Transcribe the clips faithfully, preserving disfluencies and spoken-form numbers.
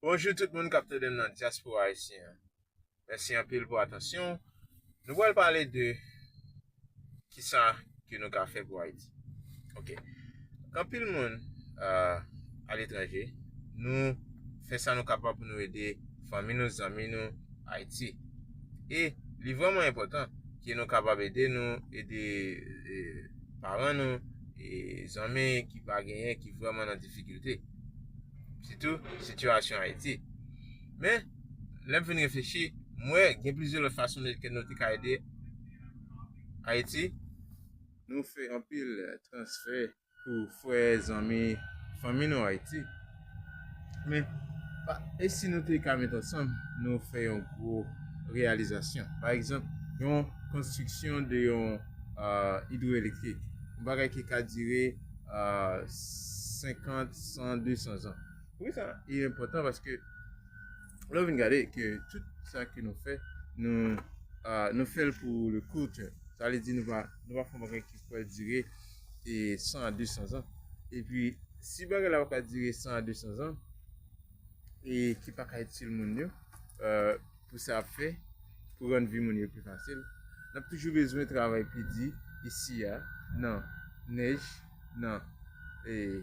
Bonjou tout moun k ap tande m nan dyaspora ayisyen an. Mèsi anpil pou atansyon. Nou pral pale de kisa ke nou ka fè pou Ayiti. Ok. Gen anpil moun uh, aletranje, nou fè sa nou kapab pou nou ede fanmi nou, zanmi nou Ayiti. E li vrèman enpòtan ke nou kapab ede nou, ede e, paran nou, e zanmi ki pa genyen, ki vrèman nan difikilte. Sitou sitiyasyon Ayiti. Men, lè m fin reflechi, m wè gen plizyè lòt fason ke nou te ka ede Ayiti. Nou fè anpil transfè pou frè, zanmi, fanmi nou Ayiti. Men, pa, e si nou te ka met ansanm, nou fè yon gwo reyalizasyon? Pa egzanp, yon konstriksyon de yon uh, idwoelektrik. Yon bagay ki ka dire uh, senkant, san, de san zan. Poukisa e enpòtan? Paske lè w vin gade ke tout sa ke nou fè, nou, uh, nou fè l pou le court term. Sa vle di nou pa, nou pa fè yon bagay ki pral dire e san a de san zan. Epi, si bagay la pa ka dire san a de san zan, e ki pa ka itil moun yo, uh, pou sa ap fè, pou rann vi moun yo pi fasil, n ap toujou bezwen travay pi di isi a, nan nèj, nan e,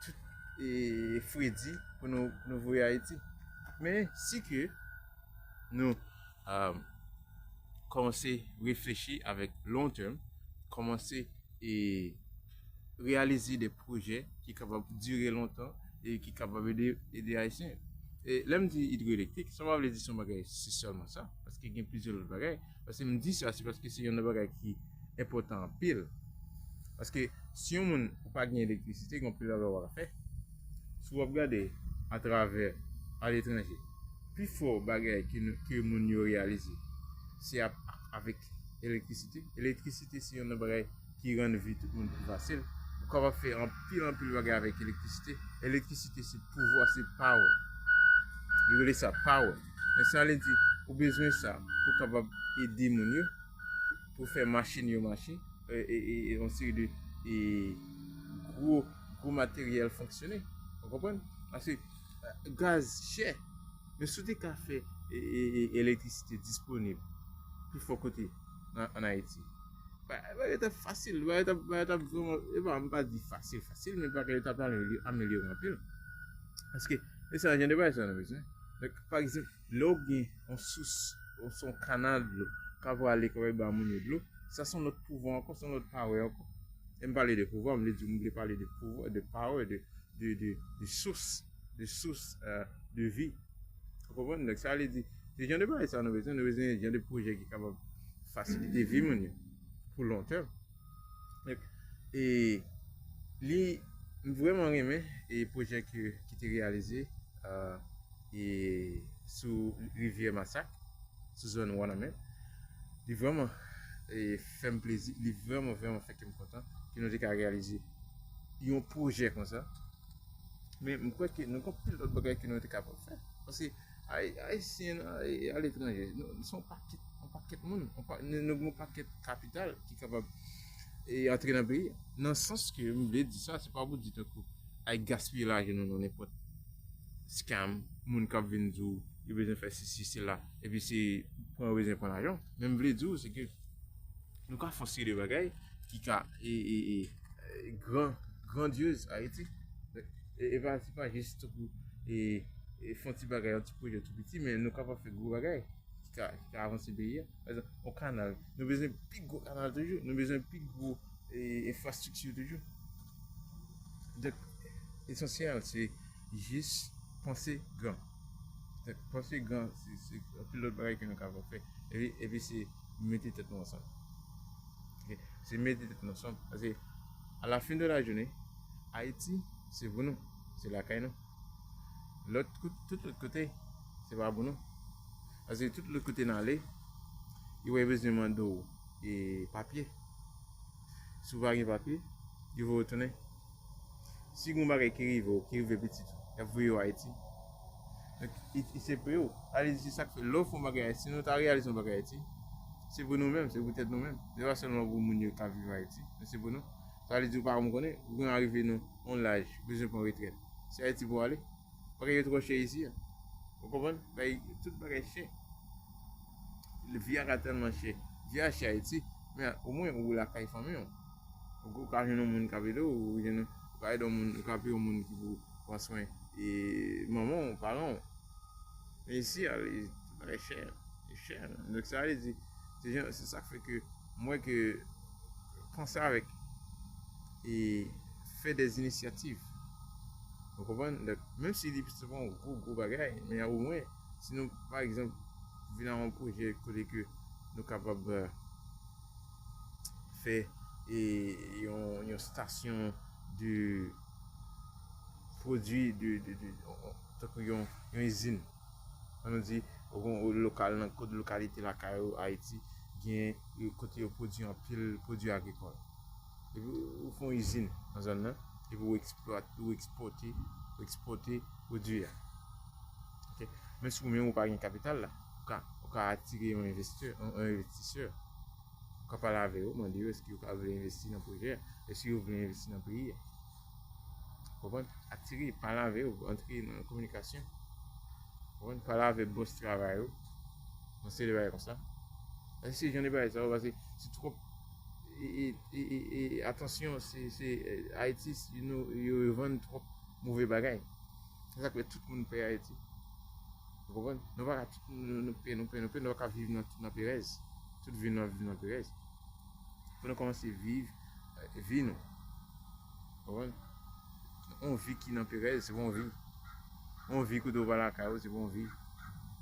tout e fredi pou nou, pou nou voye Ayiti. Men, si ke nou um, kòmanse reflechi avèk long term, kòmanse e reyalize de pwojè ki kapab dire lontan e ki kapab ede, ede Ayisyen. E lè m di idwoelektrik, sa pa vle di se yon bagay, se sèlman sa, paske gen plizyè lòt bagay. Paske m di sa, se paske se yon bagay ki enpòtan anpil. Paske si yon moun ou pa gen elektrisite, gen anpil bagay w ap fè. Si w ap gade atravè aletranje, pifò bagay ke, nou, ke moun yo reyalize, se ap, avèk elektrisite. Elektrisite se yon bagay ki rann vi tout moun pi fasil. Ou kapab fè anpil, anpil bagay avèk elektrisite. Elektrisite se pouvwa, se power. Yo rele sa power. Men sa vle di, ou bezwen sa pou kapab ede moun yo, pou fè machin yo mache, e, e, e, e yon seri de e, gwo, gwo materyèl fonksyone. Ou konprann? Paske e, gaz chè. Men si w te ka fè e, e, e, elektrisite disponib pifò kote nan, ann Ayiti, ba, ba, yo t ap fasil, ba, yo t ap, ba, yo t ap vrèman, e pa, m pa di fasil, fasil, men bagay yo t ap amelyore, amelyore anpil. Paske, e se jan de bagay sa nou bezwen. Donk, pa egzanp, lè w gen yon sous, yon, yon kanal dlo, k ap prale, k ap ba moun yo dlo, sa se yon lòt pouvwa ankò, se yon lòt power ankò. E m pale de pouvwa, m vle di, m vle pale de pouvwa, de power, de, de, de, de sous, de sous euh, de vi. Ou konprann? Donk, sa vle di, se jan de bagay sa nou bezwen, nou bezwen jan de pwojè ki kapab fasilite vi moun yo pou long term. Donk, e li, m vrèman renmen e pwojè ki, ki te reyalize euh, e sou rivyè Masak, sou zòn Wanament. Li vrèman e, fè m plezi, li vrèman, vrèman fè kè m kontan ke nou te ka reyalize yon pwojè konsa. Men m kwè ke nou gen anpil lòt bagay ke nou te kapab fè. Paske Ay, Ayisyen nan, e, aletranje, nou, nou se yon pakèt, yon pakèt moun, yon pa, nou, nou gen yon pakèt kapital ki kapab e, antre nan peyi a. Nan sans ke m vle di sa, se pa pou di tankou ay gaspiye lajan nou nan nenpòt scam, moun k ap vin di w yo bezwen fè sesi, sela, epi se pran yo bezwen pran lajan w. Men m vle di w, se ke nou ka fè yon seri de bagay ki ka e, e, e, e, gran, grandyez Ayiti. E, e pa, se pa jis tankou e, e fè yon ti bagay, yon ti pwojè tou piti, men nou kapab fè gwo bagay ki ka, ki ka avanse peyi a. Pa egzanp, yon kanal. Nou bezwen pi gwo kanal toujou. Nou bezwen pi gwo e, enfrastrikti toujou. Donk, esansyèl, se jis panse gran. Donk, panse gran, se, se anpil lòt bagay ke nou kapab fè. Epi, epi se mete tèt nou ansanm. Ok? Se mete tèt nou ansanm. Paske, a la fin de la jounen, Ayiti, se pou nou. Se lakay nou. Lòt kout-, tout lòt kote, se pa pou nou. Paske tout lòt kote n ale, yo wè yo bezwen mande w e papye. Si w pa gen papye, yo voye w tounen. Si gen yon bagay ki rive w, ki rive pitit ou, y ap voye w Ayiti. Donk, i, i se pou yo. Ale di se sa k fè lè w fè yon bagay Ayiti, si nou ta reyalize yon bagay Ayiti, se pou nou menm, se pou tèt nou menm. Se pa sèlman pou moun yo k ap viv Ayiti, men se pou nou. Sa vle di ou pa janm konnen, ou gen arive nan yon laj, bezwen pran retrèt. Se Ayiti pou w ale. Bagay yo twò chè isi a. Ou konprann? Bagay, tout bagay chè. Vi a ka tèlman chè. Vi a chè Ayiti, men omwen ou lakay fanmi w. Ou, ou ka jwenn yon moun k ap ede w, ou jwenn, ou ka ede yon moun, ou ka peye yon moun ki pou pran swen e manman w, paran w. Men isi a, li, tout bagay chè. Li chè. Donk, sa vle di, se jan, se sa k fè ke m wè ke panse avèk e fè dè inisyativ. Ou konprann? Donk, menm si li se pa yon gwo, gwo bagay, men omwen, si nou, pa egzanp, vin ak yon pwojè kote ke nou kapab, eh, fè e yon, yon stasyon de pwodui, de, de, de, tankou yon, yon izin. An nou di, ou gon lokal nan kot lokalite lakay ou, Ayiti, gen, e, kote yo pwodui anpil pwodui agrikòl. Epi ou fè yon izin nan zòn nan, epi ou eksplwate, ou ekspòte, ou ekspòte pwodui a. Ok? Menm si ou menm ou pa gen kapital la, ou ka, ou ka atire yon envestè, yon, yon envestisè. Ou ka pale avè yo, mande yo èske yo ka vle envesti nan pwojè a, èske yo vle envesti nan peyi a. Konprann? Atire, pale avè yo, antre nan kominikasyon. Konprann? Pale avè bòs travay yo. Yon seri de bagay konsa. Paske se jan de bagay sa yo, paske se twòp, e, e, e, e, e, atansyon, se, se, e, Ayiti, se, nou, yo, yo vann twòp move bagay. Se sa k fè tout moun pè Ayiti. Ou konprann? Nou pa ka tout nou, nou pè, nou pè, nou pè, nou pa ka viv nan, nan perèz. Tout vi nou ap viv nan perèz. Fò nou kòmanse viv, eh, vi nou. Ou konprann? Yon vi ki nan perèz, se pa yon vi. Yon vi kote w pa lakay ou, se pa yon vi.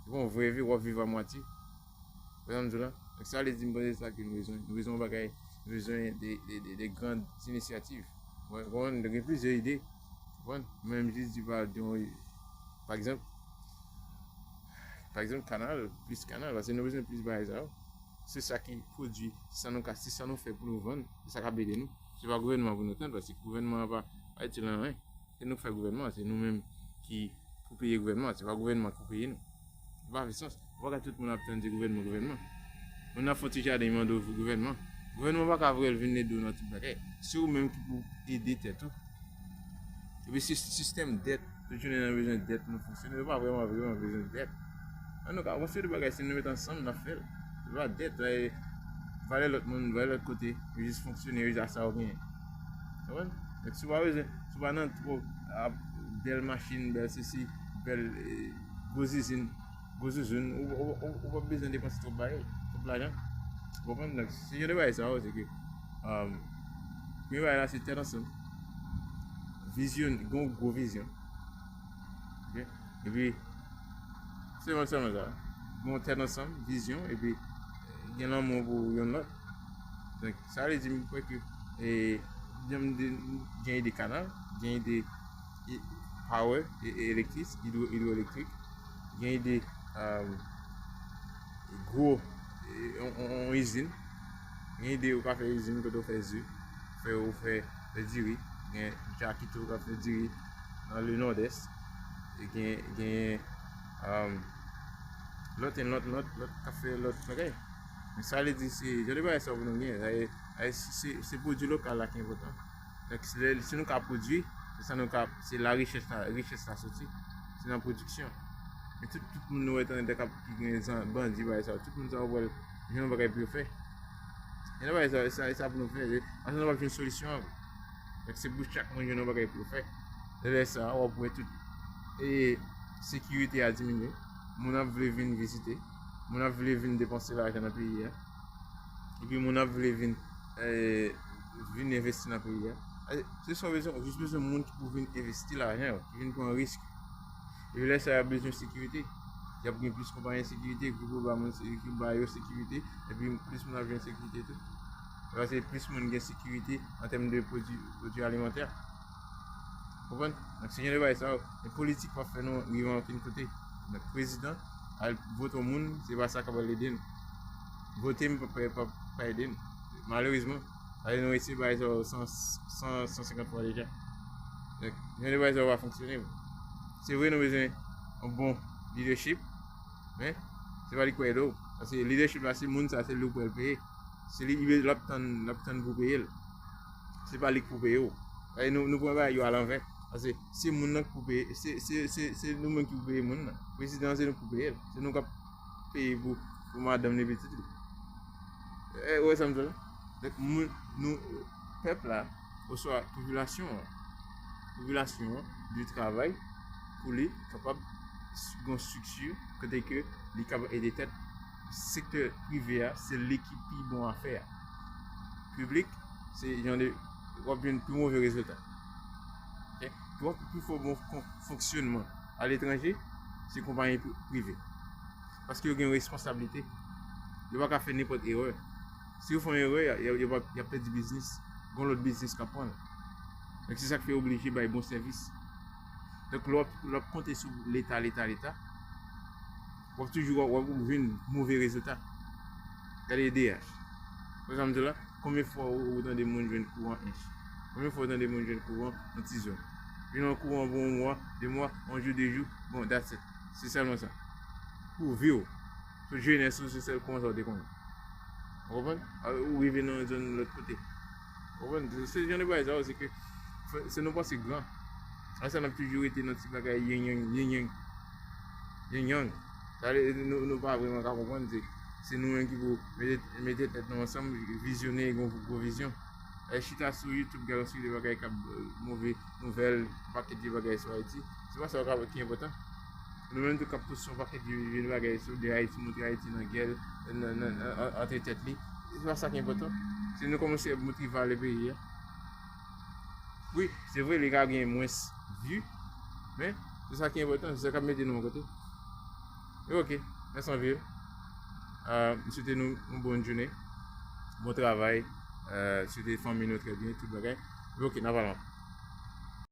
Se pa yon vrè vi, w ap viv a mwatye. Ou konprann sa m di w la? Donk, sa vle di, m panse se sa ke nou bezwen. Nou bezwen yon bagay, nou bezwen de, de, de, de grand inisyativ. Ou konprann? Nou gen plizyè ide. Ou konprann? Mwen, m jis di pa, de yon, pa egzanp, pa egzanp, kanal, plis kanal, paske nou bezwen plis bagay sa yo. Se sa ki pwodui, se sa nou ka, se sa nou fè pou nou vann, se sa k ap ede nou. Se pa gouvènman pou nou tann, paske gouvènman an pa, pa itil anyen. Se nou k fè gouvènman an, se nou menm ki pou peye gouvènman an, se pa gouvènman ki pou peye nou. Sa pa fè sans. Ou pa ka tout moun ap tann di gouvènman, gouvènman. Moun nan fè yon ti jaden, li mande w gouvènman. Gouvènman pa ka voye l vin ede w nan tout bagay. Se ou menm ki pou ede tèt ou. Epi si sistèm dèt, tout jounen nan bezwen dèt pou nou fonksyone, nou pa vrèman, vrèman bezwen dèt. An nou ka, yon seri de bagay, si nou met ansanm, n ap fè l. Se pa dèt, eh, valè lòt moun, valè lòt kote, yo jis fonksyone, yo jis a sa yo genyen. Konprann? Donk, si w pa bezwen, si w pa nan twò, ap, bèl machin, bèl sesi, bèl, eh, gwo zizin, gwo zouzoun, ou, ou, ou, ou p ap bezwen depanse twòp bagay, twòp lajan. Ou konprann? Donk, se jan de bagay sa yo, se ke, um, premye bagay la, se tèt ansanm. Vizyon, gen yon gwo vizyon. Ok? Epi, se sèlman, sèlman sa. Gen yon tèt ansanm, vizyon, epi, eh, gen lanmou pou youn lòt. Donk, sa vle di, m kwè ke, eh, gen ide kanal, gen ide e, power, e, e, elektris, idwo, idwoelektrik, gen ide, um, gwo, e, yon, yon, yon izin, gen ide ou ka fè izin kote ou fè ze, fè ou fè, fè diri, gen Jakito k ap fè diri nan le nòdès, e gen, gen, um, lòt, lòt, lòt, lòt k ap fè lòt bagay. Men sa vle di se, jan de bagay sa pou nou gen, se, se, se pwodui lokal la ki enpòtan. Donk, si, si nou ka pwodui, se sa nou ka, se la richès la, richès la soti. Se nan pwodiksyon. Men tout, tout moun nou wè tande k ap, ki gen zan, bandi, bagay sa yo, tout moun sa yo pral jwenn yon bagay pou yo fè. Gen yon bagay sa, sa, sa pou nou fè, paske nou p ap jwenn solisyon ankò. Donk, se pou chak moun jwenn yon bagay pou yo fè. Lè sa, w ap wè tout, e sekirite a diminye. Moun ap vle vin vizite. Moun ap vle vin depanse lajan nan peyi a. Epi moun ap vle vin, eh, vin envesti nan peyi a. Eh, se sa w bezwen, ou jis bezwen moun ki pou vin envesti lajan yo, ki vin pran risk. Epi lè sa, y ap bezwen sekirite. Y ap gen plis konpayi sekirite ki pou ba moun, ki ba yo sekirite, epi plis moun ap jwenn sekirite tou. Paske plis moun gen sekirite an tèm de pwodui, pwodui alimantè. Konprann? Donk, se jan de bagay sa yo. Men politik p ap fè nou rive ankenn kote. Donk, prezidan, al vote yon moun, se pa sa k ap ede n. Vote m pa, pa, pa, pa ede n. Malerezman, ale nou eseye bay sa san, san, san senkant fwa deja. Donk, jan de bay sa yo pa fonksyone. Se vre, nou bezwen yon bon leadership, men se pa li k pou ede w. Paske leadership la, se moun sa, se li w pral peye. Se li, li, l ap tann, l ap tann pou peye l. Se pa li k pou peye w. Paske nou, nou pran bagay yo alanvè. Paske se moun nan ki pou peye, se, se, se, se nou menm ki pou peye moun nan. Prezidan an se nou pou peye l. Se nou k ap peye pou, pou madanm li, pitit li. E, ou wè sa m di la? Donk, moun, nou, pèp la, oswa popilasyon an, popilasyon an dwe travay pou li kapab s- gen yon estrikti kote ke li kapab ede tèt. Sektè prive a, se li ki pi bon afè a. Piblik, se jan de, w ap jwenn pi move rezilta. Ok? Pou w ap pi fò bon fon- fonksyonman aletranje, se konpayi pri- prive. Paske yo gen responsablite. Yo pa ka fè nenpòt erè. Si yo fè yon erè, y a, y a, y a pèdi biznis. Gon lòt biznis k ap pran l. Donk se sa k fè yo oblije bay bon sèvis. Donk lè w ap, lè w ap konte sou Leta, Leta, Leta, w ap toujou w ap jwenn move rezilta. Gade D H. Wè sa m di la? Konbyen fwa ou, ou tande moun jwenn kouran ench? Konbyen fwa ou tande moun jwenn kouran nan ti zòn? Vin nan kouran pou yon mwa, de mwa, yon jou, de jou, bon, that's it. Se sèlman sa. Pou vi w. Sou jenès ou, se sèl kouran sa ou te konnen. Ou konprann? A, ou rive nan yon zòn lòt kote. Ou konprann? Se jan de bagay sa yo, se ke fò- se nou panse gran. Ann sa n ap toujou rete nan ti bagay yin yang, yin yang. Yin yang. Sa vle di nou, nou pa vrèman ka konprann, se, se nou menm ki pou mete, mete tèt nou ansanm, vizyone, gen yon gwo vizyon. E chita sou YouTube, gade yon seri de bagay k ap, euh, move nouvèl, yon pakèt vye bagay sou Ayiti. Se pa sa k ap- ki enpòtan. Nou menm tou k ap poste yon pakèt vye, vye bagay sou de Ayiti, montre Ayiti nan gè, nan, nan, nan, an- antre tèt li. Se pa sa ki enpòtan. Se nou kòmanse ap montre valè peyi a. Wi, se vre, li ka gen mwens vi, men se sa ki enpòtan, se sa k ap mete nou yon kote. E ok, mèsi anpil. Euh, m swete nou yon bòn jounen, bon travay, euh, swete fanmi nou trè byen, tout bagay. E ok, n a pale ankò.